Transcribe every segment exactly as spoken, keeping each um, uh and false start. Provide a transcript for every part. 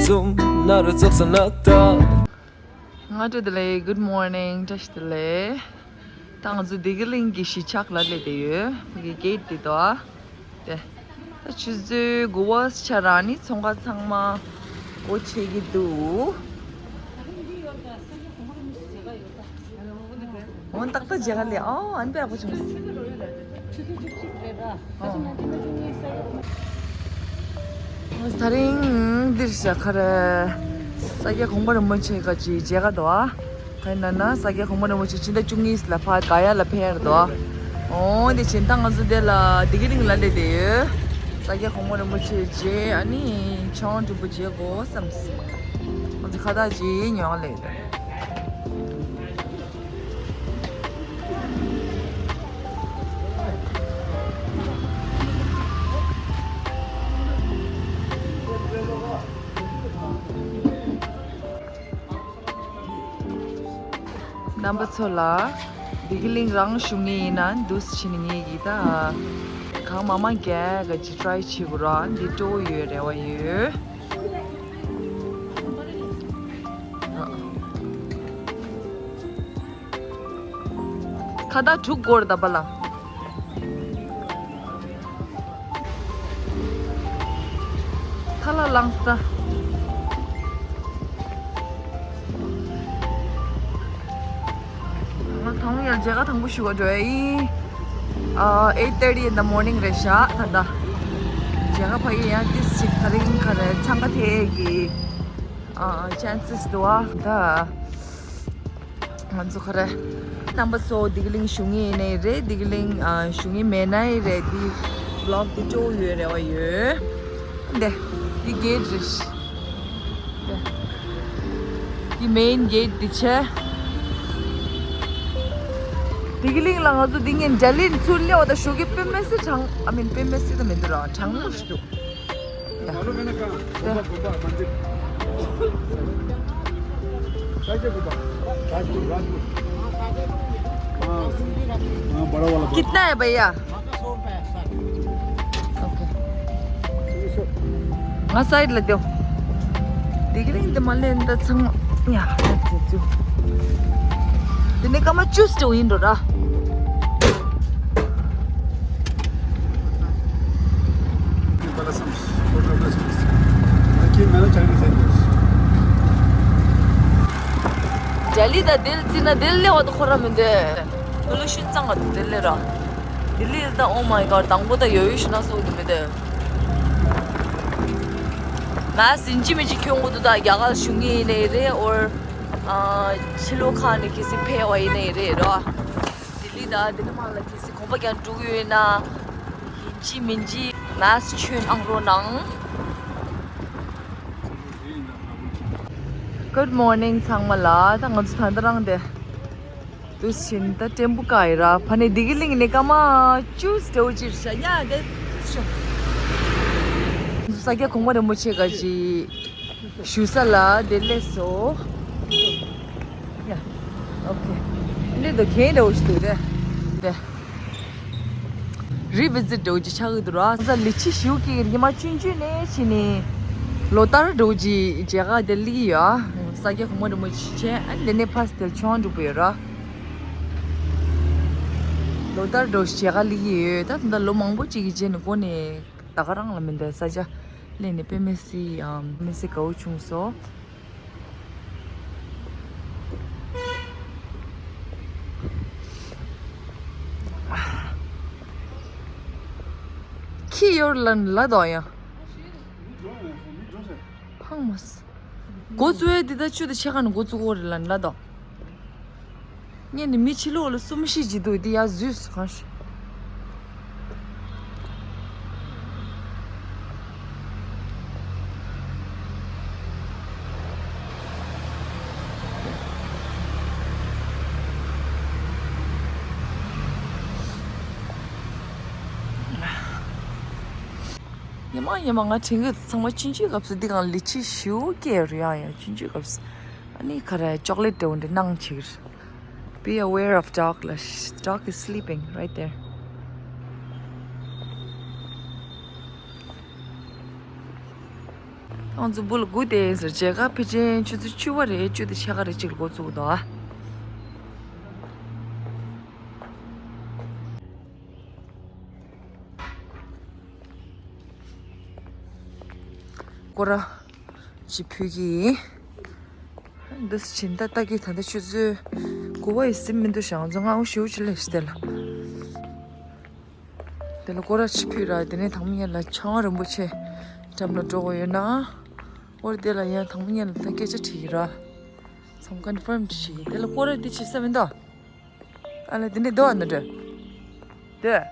ཟུམ་ན་རུ་ཙོགས་སུ་ལ་ད། སྔ་དྲོ་བདེ་ལེགས། Good morning. བཀྲ་ཤིས་བདེ་ལེགས། ད་ང་ཚོ་བདེ་སྐྱིད་གླིང་གི་གཞིས་ཆགས་ལ་སླེབས་བསྡད་ཡོད། ངའི་གེ་ཊི་འདི་དོ། དེ། ད་ཆུ་ཚོད་དགུ་པ་ཆ་ར་ནི་ཚོང་ཁང་ཚང་མ་སྒོ་ཕྱེ་གི་འདུག། འོ་ཏག་ཏག་མཇལ་ཁ་ལས། ཨོ་ཨན་པའི་ཨ་ཁུ་བྱུང་། ཨོ། ད་རིང་འདིར་ཤ་ཁ་ར་ས་སྐྱ་གོང་མ་རིན་པོ་ཆེ་ག་ཅི་མཇལ་ཁ་འདུག་ཨ། ཁ་ན་ན་ས་སྐྱ་གོང་མ་རིན་པོ་ཆེ་ཕྱི་ཟླ་བཅུ་གཉིས་ལ་ཕ་ག་ཡ་ལ་ཕེབས་ཡར་འདུག་ཨ། འོ་འདི་ཕྱིན་ད་ང་ཚོ་འདི་ལ་བདེ་སྐྱིད་གླིང་ལ་སླེབས་བསྡད་ཡོད། ས་སྐྱ་གོང་མ་རིན་པོ་ཆེ་མཇལ། ཨ་ནི་ཆང་འབྲུ་པོ་མཇལ་དགོས་བསམ་སོང་། ང་ཚོ་ཁ་བཏགས་ཅིག་ཉོ་ལེ། རྣམ་པ་ཚོ་ལ་བདེ་སྐྱིད་གླིང་རང་བཞུགས་ངེས་ཡིན་ན་འདུག་སེ་ཕྱིན་ངེས་ཀྱི། ད་གང་མ་མ་རྒྱག་ག་ཅི་ཊ་རའི་བྱེད་དགོས་ར། འདི་སྤྲོ་བོ་ཡོད་རེ་བ་ཡོད། ཁ་བརྡ་དྲུག་སྐོར་ད་པ་ལ། ཐ་ལ་ལངས་ས། ང་དང་ཡང་མཇལ་ཁ་དང་པོ་ཞུ་ག་འགྲོ་ཡ་ཡིན། ཨ། eight thirty in the morning རེད་ཤག་ད་ལྟ། མཇལ་ཁ་ཕ་གི་ཡང་ཏིས་ཅིག་ད་རིང་ག་རེ་འཚང་ཁ་ཐེ་གི། ཨ། ཆན་སིས་འདུག་ཨ་ད། ང་ཚོ་ག་རེ། རྣམ་པ་ཚོ་བདེ་སྐྱིད་གླིང་བཞུགས་ངེས་ནའི་རེད། བདེ་སྐྱིད་གླིང་ཨ་བཞུགས་ངེས་མེད་ནའི་རེད། འདི་བི་ལོག་འདི་སྤྲོ་བོ་ཡོད་རེ་བ་ཡོད། འདི་འདི་གེ་ཊི་རེད། འདི་འདི་མེན་གེ་ཊི་འདི་བྱས། བདེ་སྐྱིད་གླིང་ལ་ང་ཚོ་འདི་ངན་འཇའ་ལི་ཚུར་སླེབས་པ་ད་ཞོགས་ཀས་དཔེ་མི་སྲིད་གྲང་། ཨ་མིན་དཔེ་མི་སྲིད་ད་མི་འདུག་ར། གྲང་མོ་ཞིག་འདུག། मालूम है ना कहाँ? गोम्बा, गोम्बा मंदिर। साइड से गोम्बा। राजपुर, राजपुर। हाँ, हाँ, बड़ा वाला। कितना है भैया? ओके। ང་སའིཌ་ལ་སྡོད། བདེ་སྐྱིད་གླིང་འདི་མ་ལེན་ད་ཚང་མ་ཡ་ལ་ཙི་ཙུ། འདི་ནི་སྐར་མ་བཅུ་སྟོང་ཡིན་འགྲོ་ར། འཇའ་ལི་དང་དེ་ལ་བརྩིས་ན་དེ་ལ་སླེབས་པ་དང་ཁོ་ར་མི་འདོད། ཕོ་ལུ་ཤན་གཙང་བ་དང་དེ་ལ་སླེབས་ར། དེ་ལ་ད་oh my god དང་པོ་ད་ཡོད་ཡོད་ཤི་ན་སོགས་དེ་མི་འདོད། ང་ཟིན་གྱི་མིན་གྱི་ཁྱོད་ངོ་དུ་ད་རྒྱ་གར་བཞུགས་ངེས་ཡིན་ནའི་རེད། or ཕྱི་ལོགས་ཁག་ནས་གལ་སྲིད་ཕེབས་པ་ཡིན་ནའི་རེད་རོ། དེ་ལ་ད་དེ་ལ་མ་ལ་གལ་སྲིད་གོམ་པ་རྒྱག་འགྲོ་གི་ཡོད་ན། ཡིན་གཅིག་མིན་གཅིག་མཱསི་ཁྱོན་ཨང་རོ་ནང་། Good morning ཚང་མ་ལ། ད་ང་ཚོ་ད་ལྟ་རང་དེ་དུས་ཕྱིན་ད་ཀྲེན་པུ་ཀ་ཡི་ར་ཕ་ནས་བདེ་སྐྱིད་གླིང་ནས་སྐར་མ་བཅུ་སྟེ་འོ་ཅིར་ཤ་ཉ་དེ་དུས་ཤོ། ས་སྐྱ་གོང་མ་རིན་པོ་ཆེ་ག་ཅི། བཞུགས་ས་ལ་དེ་སླེབས་སོ། ཡ། ཨོ་ཁེ། སླེབས་འདུག་གན་འདྲ་བོ་ཞིག་འདུག་རེད། དེ། རི་བི་ཛིཊ་འདྲ་བོ་ཅིག་ཆགས་ཀྱི་འདུག་ར། ས་ལི་ཆི་ཞིའུ་ཀེ་ཉི་མ་ཆུང་ཆུང་ནས་ཕྱིན་ནས་ལོ་ལྟར་འདྲ་བོ་ཅིག་མཇལ་ཁ་དེ་སླེབས་ཀྱི་ཡོད། ས་སྐྱ་གོང་མ་རིན་པོ་ཆེ་བྱས། ཨ་ནི་དེ་ནས་ཕར་དེར་ཆོང་འགྲོ་གི་ཡོད་ར། ལོ་ལྟར་འདྲ་བོ་ཞིག་མཇལ་ཁ་སླེབས་ཀྱི་ཡོད། ད་ད་ལོ་མང་པོ་ཅིག་གི་རྗེས་ནས་སྒོ་ནས། ད་ག་རང་ལ་མི་འདོད་ས་ཆ་སླེབས་ནས་དཔེ་མི་སྲིད་ཨམ་དཔེ་མི་སྲིད་དགའ་བོ་བྱུང་སོང་། ཁྱི་ཡོར་ལན་ལ་དོ་ཡ། ཕང་མོ་སི། འགོ་བཙུགས་ཡས་འདི་ད་ཆུ་དང་ཕྱེད་ཀ་ནས་འགོ་བཙུགས་འོ་རེད་ལ་ལ་དོ། ངས་ནི་མི་ཕྱི་ལོགས་ལ་གསུམ་བཞི་ཅིག་འདུག་འདི་ཡར་འཛུལ་སོང་གང་ཤེས། ཉི་མ་ཉི་མ་ང་དྲན་གི་ཚང་མ་ཆུང་ཆུང་སྐབས་སུ་འདི་གང་ལི་ཆི་ཞུ་ཀེ་རུ་ཡང་ཡང་ཆུང་ཆུང་སྐབས་སུ་ཨ་ནི་ཁ་ར་ཅོག་ལེ་ཊི་འདྲ་བོ་འདྲ་གནང་བྱེད་གི་རེད། Be aware of dog. Dog is sleeping right there. ང་ཚོ་སྦུག་ལ་སྒུག་བསྡད་ཡིན་ཟེར། མཇལ་ཁ་ཕལ་ཆེར་ཆུ་ཚོད་བཅུ་པ་རེད། བཅུ་དང་ཕྱེད་ཀ་རེ་གཅིག་ལ་འགོ་བཙུགས་འདུག་ཨ། སྐོར་ར་ཅིག་ཕུལ་གྱི་ཡིན། འདི་སྦྱིན་བདག་ལྟ་གི། ད་ལྟ་ཆུ་ཚོད་དགུ་པ་ཡི་ཟིན་མི་འདུག་ཤག་ང་ཚོ་སྔ་པོ་ཞེ་པོ་ཅིག་སླེབས་ཤག་དེ་ལ། དེ་ལ་སྐོར་ར་ཅིག་ཕུལ་ར། དེ་ནས་དང་པོ་ཉིད་ལ་ཕྱག་དབང་རིན་པོ་ཆེ་འགྲམ་ལ་འགྲོ་དགོས་ཡོད་ན། ཨོ་རེད། དེ་ལ་ཡང་དང་པོ་ཉིད་ལ་ད་སྐད་ཆ་དྲིས་ཀྱི་ར། ཚང་མ་ཀོན་ཕརམ་བྱེད་ཀྱི། དེ་ལ་སྐོར་ར་འདི་བྱེད་ས་མི་འདུག་ཨ་ལ་དེ་འདྲ་འདུག་ཨ། ན་འདྲ་འདུག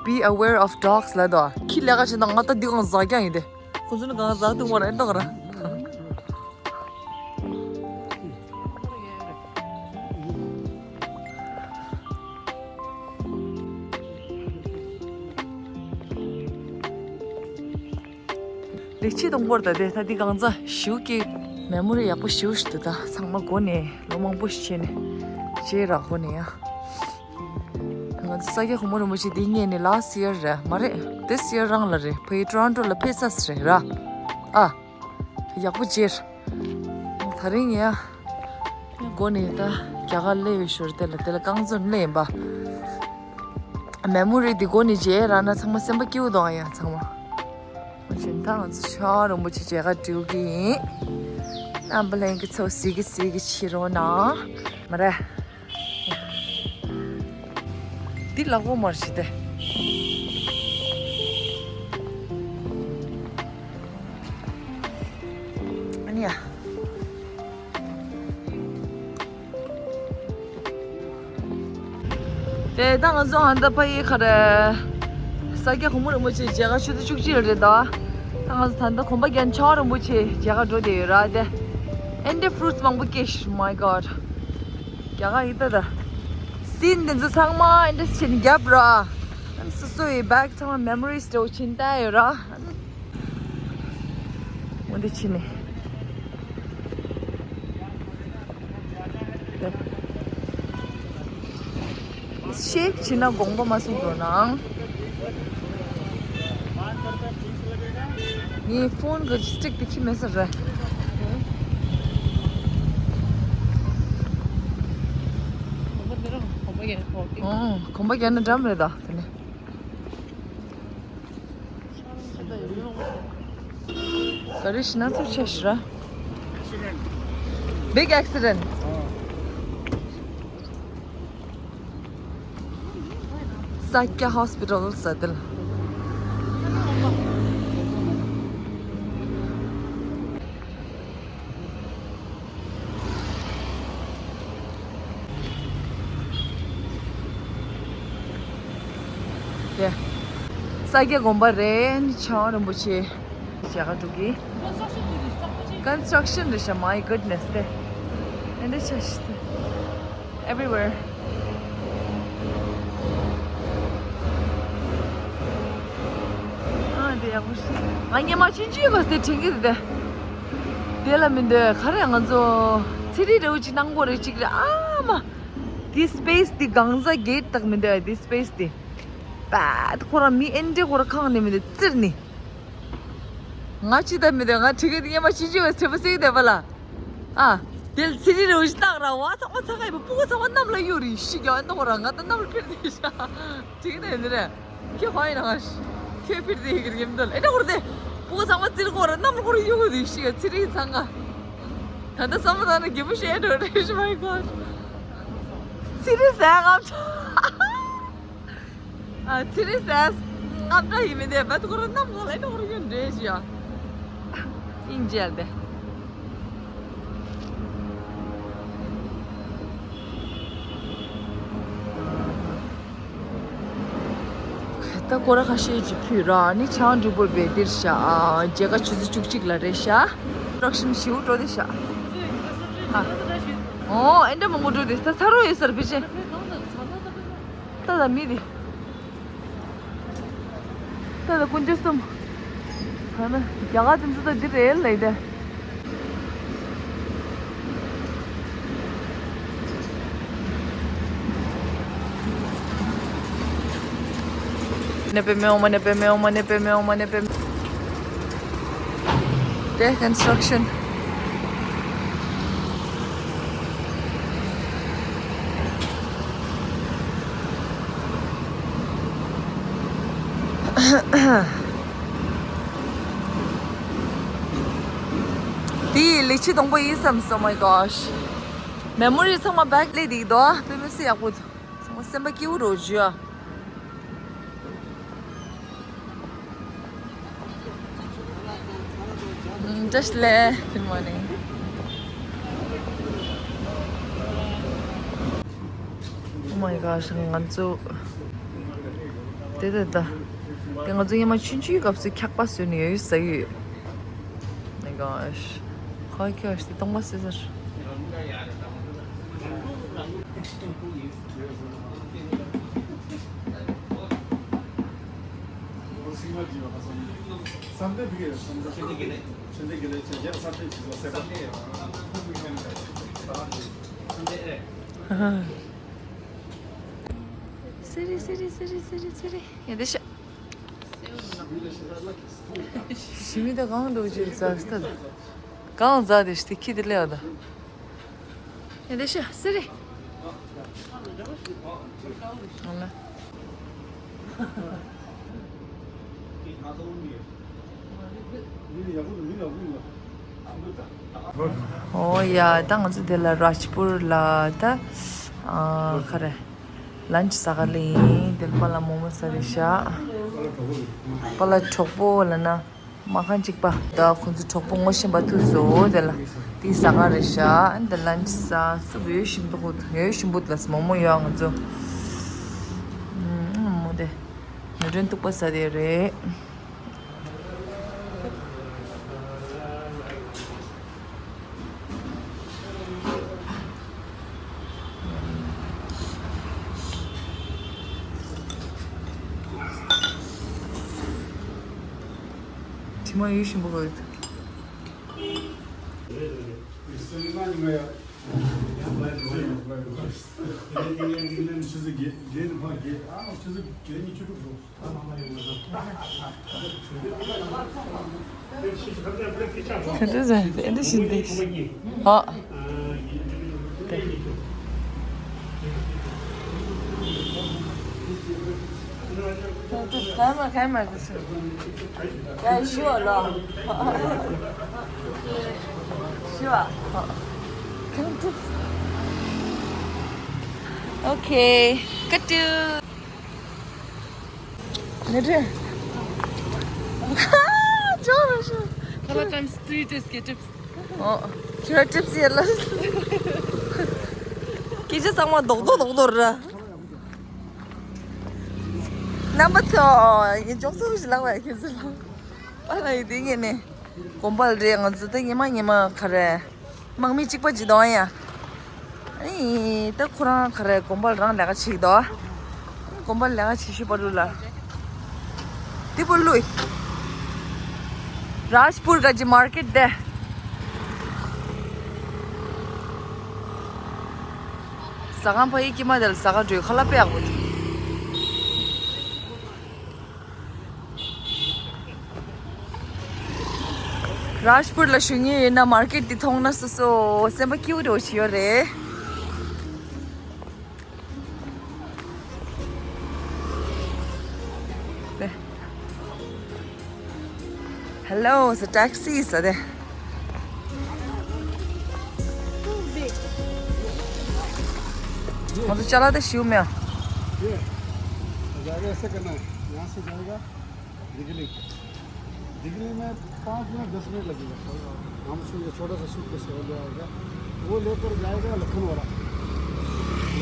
Be aware of dogs ལ་དོ། ཁྱི་ལས་ཀ་བྱེད་ན་ང་ད་འདི་གང་ཟག་ཀྱང་ཡིན་ཏེ། ཁོ་ཚོ་ནི་གང་ཟག་འདུག་མ་རེད་འདུག་ར། ལེགས་བྱས་གཏོང་སྐོར་ད་དེ་ད་འདི་གང་ཚ་ཞིའུ་ཀྱི་མེ་མོ་རི་ཡག་པོ་ཞིའུ་ཞིག་འདུག་ད་ཚང་མ་སྒོ་ནས་ལོ་མང་པོ་ཞིག་བྱས་ནས་བྱས་ར་སྒོ་ནས་ཡ། ང་ཚོ་ས་སྐྱ་གོང་མ་རིན་པོ་ཆེ་འདི་ངེད་ནས་last year རེད་མ་རེད། This year རང་ལ་རེད། ཕ་ཡི་ཊོ་རོན་ཊོ་ལ་ཕེབས་ས་རེད་ར། ཨ། ཡག་པོ་བྱས། ད་རིང་ཡ། སྒོ་ནས་ད་རྒྱ་གར་སླེབས་ཡོད་ཞོར་དེ་ལ་དེ་ལ་རྐང་བཙོན་སླེབས་ཡིན་པ། མེ་མོ་རི་འདི་སྒོ་ནས་མཇལ་རག་ན་ཚང་མ་སེམས་པ་སྐྱིད་པོ་འདུག་ཨ། ཡ་ཚང་མ། ཨ་ཅེ་ད་ང་ཚོ་ཕྱག་རིན་པོ་ཆེ་མཇལ་ཁ་འགྲོ་གི་ཡིན། རྣམ་པ་ལྷན་རྒྱས་ཚོ་གཟིགས་གི་གཟིགས་གི་ཕྱིར་རོ་ན། མ་རེད། འདི་ལག་པ་མར་ཞིག་སྟེ། ཨ་ནི་ཡ། དེ་ད་ང་ཚོ་ཧན་ད་ཕ་ཡི་ཁ་རེ། ས་སྐྱ་གོང་མ་རིན་པོ་ཆེ་མཇལ་ཁ་ཆུ་ཚོད་བཅུ་གཅིག་རེད་ད། ད་ང་ཚོ་ད་ལྟ་གོམ་པ་རྒྱག་ཕྱག་རིན་པོ་ཆེ་མཇལ་ཁ་འགྲོ་བསྡད་ཡོད་ར་དེ། ཨེ་འདྲ་ཕུ་རུ་ཊི་མང་པོ་སྐྱེས་ཤག My God. རྒྱ་གར་ཡི་ད་ད། སིན་འདི་ཚོ་ཚང་མ་ཨེ་འདྲ་ཕྱིན་རྒྱབ་ར། སོ་སོ་ཡི་བེག་ཚང་མ་མེ་མོ་རིས་འདྲ་བོ་ཕྱིན་བལྟས་ཡོད་ར། འོ་འདི་ཕྱིན་ནས། ཤེག་བྱེད་ན་དགོངས་པ་མ་ཚོམ་འགྲོ་ནའང་། ངའི་ཕོན་གྱི་སི་ཊིག་དེ་ཁྱི་མེད་ས་རེད། ཨོ། གོམ་པ་རྒྱག་ན་འགྲམ་རེད་ད་དེ་ནས། ག་རེ་ཞིག་ན་ཚུར་ཆེ་ཞིག་ར། Big accident. ས་སྐྱ་ཧོ་སི་པི་ཊལ་ཟེར་དེ་ལ། དེ། ས་སྐྱ་དགོན་པ་རེད། ཕྱག་དབང་རིན་པོ་ཆེ་མཇལ་ཁ་འགྲོ་གི། construction རེད་ཤག My goodness དེ། ཨེ་འདྲ་ཆགས་ཤག་དེ། Everywhere. ཨ་དེ་ཡག་པོ་ཞིག་ང་སྔོན་མ་ཆུང་ཆུང་སྐབས་དེ་དྲན་གྱི་འདུག་དེ་ལ་མི་འདོད་ག་རེ་ང་ཚོ་ཚེ་རིང་འདྲ་བོ་ཅིག་གནང་དགོས་རེད་ཅིག་རེད་ཨ་མ། དེ་སི་པེ་སི་དེ་གང་ཟག་གེ་ཊི་དག་མི་འདོད་དེ་སི་པེ་སི་དེ། པད་ཁོ་རང་མི་ཨེ་འདྲ་ཁོ་རང་ཁང་ནས་མི་འདོད་བཙིར་ནི། ང་ཅི་ད་མི་འདོད་ང་དྲན་གྱི་འདུག་སྔོན་མ་ཆུང་ཆུང་སྐབས་དྲན་པ་གསོས་ཀྱི་འདུག་པ་ལ། ཨ། དེ་ལ་ཚེ་རིང་རེ་བ་ཞིག་བཏགས་ར་བ་ཚང་མ་ཚ་ག་ཡིན་པ་སྤུ་གུ་ཚང་མ་གནམ་ལ་གཡུག་རེ་ཤི་རྒྱག་ཨེ་འདུག་ར་ང་ད་གནམ་ལ་འཕུར་བསྡད་ཤག་དྲན་གྱི་འདུག་ཡིན་རེད། ཁྱོད་གང་ཡིན་ན་ང་ཁྱོད་འཕུར་བསྡད་ཡོད་ཀྱི་རེད་མི་འདུག་ཨེ་འདྲ་བོར་ཏེ། སྤུ་གུ་ཚང་མ་བཙིར་གོ་ར་གནམ་ལ་ཁོ་ར་གཡུག་གོ་དེ་ཤི་ཡ་ཚེ་རིང་ཚང་ག་ད་ལྟ་བསམ་བློ་བཏང་ན་གད་མོ་བཤད་འགྲོ་རེད། My God. ཚེ་རིང་ཟས་ངམ། ཨ་ཚེ་རིང་ཟས་ངམ་འདྲ་ཡིན་མི་འདུག་བད་ཁོ་ར་གནམ་ངོ་ལ་ཨེ་འདྲ་ཁོ་ར་གཡུག་འདྲེ་ཤི་ཡ། ཨིན་ཇེལ་དེ། ད་སྐོར་ར་ཁ་ཤས་ཅིག་ཕུལ་ར་ནི་ཆང་འབྲུ་པོ་བེ་འདིར་ཤ་མཇལ་ཁ་ཆུ་ཚོད་བཅུ་གཅིག་ལ་རེད་ཤག construction ཞེ་པོ་འགྲོ་དེ་ཤག་ཨོ་ཨེ་འདྲ་མང་པོ་འགྲོ་དེ་ད་ཚ་རོགས་ཡོད་སར་ཕི་ཆེ། ད་ད་མི་དེ། ད་ད་དཀོན་མཆོག་གསུམ། ད་ན་རྒྱ་གར་དེ་ཚོ་ད་འདི་རེད་ལས་ད། ནེ་པེ་མེ་ཨོ་མ་ནེ་པེ་མེ་ཨོ་མ་ནེ་པེ་མེ་ཨོ་མ་ནེ་པེ་མེ། དེ་construction། དེ་ལི་ཆི་སྡོང་པོ་ཡིན་བསམ་སོང་། Oh my gosh. མེ་མོ་རི་ཚང་མ་བེག་ལས་འདུག་དོ། དཔེ་མི་སྲིད་ཡག་པོ་འདུག་ཚང་མ་སེམས་པ་སྐྱིད་པོ་རུ་བྱུང་། ཨུམ། བཀྲ་ཤིས་བདེ་ལེགས། Good morning. Oh my gosh. ང་ཚོ་དེ་དེ་ད་དེ་ང་ཚོ་ཉི་མ་ཆུང་ཆུང་སྐབས་སུ་འཁྱག་པ་བཟོས་ནས་ཡོད་ཟ་ཡོད། Oh my gosh. ཁོ་ཁྱོད་ཞིག་སྟོང་པ་བཟོས་ཟེར། སེ་རི་སེ་རི་སེ་རི་སེ་རི་སེ་རི། ཡ་དེ་ཤ། ཞི་མི་ད་གང་འགྲོ་ཅིག་ཟ་སྟ། གང་ཟ་དེ་ཤི་དེ་ཁྱི་དེ་ལེ་བ་ད། ཡ་དེ་ཤ་སེ་རི། ཨ་ལ། ཨོ་ཡ། ད་ང་ཚོ་དེ་ལ་རཱཇ་པུར་ལ་ད་ཨ་ག་རེ་ལན་ཆི་ཟ་ག་ལ་ཡིན། དེ་ལ་པཱ་ལགས་མོག་མོག་ཟ་རེད་ཤག་པཱ་ལགས་གྲོགས་པོ་ལ་ན་མ་ཁང་གཅིག་པ་ད་ཁོང་ཚོ་གྲོགས་པོ་ངོ་ཤེས་པ་ཐུག་སོང་། དེ་ལ་དེ་ཟ་ག་རེད་ཤག་འདི་ལན་ཆི་ཟ་སུ་བེ་ཤིན་པོ་ཡོད་ཤིན་པོ་ལ་མོག་མོག་ཡོད། ང་ཚོ་མོག་མོག་དེ་ནུ་ཌལ་གཏུག་པ་ཟ་དེ་རེད། དྲི་མ་ཡོད་བཞིན་པོ་གོ་ཡོད། ཁྱོད་ཚོས་ཨེ་འདྲ་བཞིན་འདུག་ཨ། ཁ་མ་ཁ་མ་དེ་ཚོ། ཡ་ཞུ་བ་ལ། ཞུ་བ། ཨོ་ཁེ། ཀ་ཏུ། ནེ་ཏྲེ། ཅོ་ར་ཤུ། Hello, times three tips, get tips. ཨོ། ཁྱོད་ཊིབ་སི་ཡ་ལ། སྐད་ཆ་ཚང་མ་རྡོག་རྡོག་རྡོག་རྡོག་ར། རྣམ་པ་ཚོ། ཡིན་ཅོག་ཙེ་ཞིག་ལངས་པ་ཡ་ཁྱེད་ཚོ་ལ། པཱ་ལགས་ཡིན་དེ་ངས་ནས། གོམ་པ་རེད། ང་ཚོ་ད་ཉི་མ་ཉི་མ་ག་རེ། དམག་མི་གཅིག་པ་ཅིག་འདུག་ཡ། ཨ་ནི་ད་ཁོ་རང་ག་རེ་གོམ་པ་རང་ལས་ཀ་བྱེད་ཀྱི་འདུག་གོམ་པ་ལས་ཀ་བྱེད་ཤུལ་པ་རུ་ལ། དེ་པུ་ལུས། རཱཇ་པུར་ག་ཅི་མར་ཀེཊ་དེ། ཟ་ཁང་ཕ་ཡི་ཀྱི་མ་དེ་ལ་ཟ་ཁང་བྲོས་ཁ་ལག་དཔེ་ཡག་པོ་འདུག་རཱཇ་པུར་ལ་བཞུགས་མཁན་ཡིན་ན་མར་ཀེཊ་འདི་མཐོང་ན་སོ་སོ་སེམས་པ་སྐྱིད་པོ་འདྲ་བོ་ཞིག་ཡོད་རེད། Hello, it's a taxi, is there? ང་ཚོ་ཅ་ལག་དེ་ཞུ་མེད། ये जाएगा, ऐसे करना है। यहाँ से जाएगा दिगली। दिगली में पाँच मिनट, दस मिनट लगेगा। हम उसमें ये छोटा सा सूटकेस हो जाएगा, वो लेकर जाएगा लखनवाला।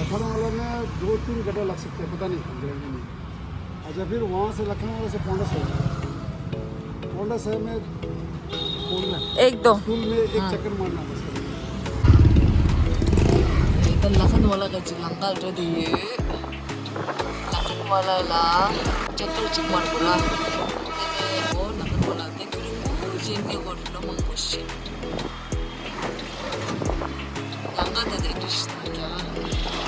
लखनवाला में दो तीन घंटा लग सकते हैं, पता नहीं, गारंटी नहीं। अच्छा, फिर वहाँ से लखनवाला से पोंडा साहिब, पोंडा साहिब में घूमना है। एक दो। स्कूल में एक हाँ। चक्कर मारना है बस। ད་ལ་ཁན་ཝ་ལ་ག་ཅིག་ལམ་ཁ་འགྲོ་དེ་ཡོད། ལ་ཁན་ཝ་ལ་ལ་ཅེག་པོ་ཅིག་མར་བོ་ལ། དེ་ནས་འོ་ལ་ཁན་ཝ་ལ་དེ་ཀུ་རི་ཀུ་ཅན་གྱི་ཧོ་ལོ་མང་པོ་ཞིག་ལམ་ཁ་ད་དེ་འདྲ་ཞིག་ད་རྒྱ་གར།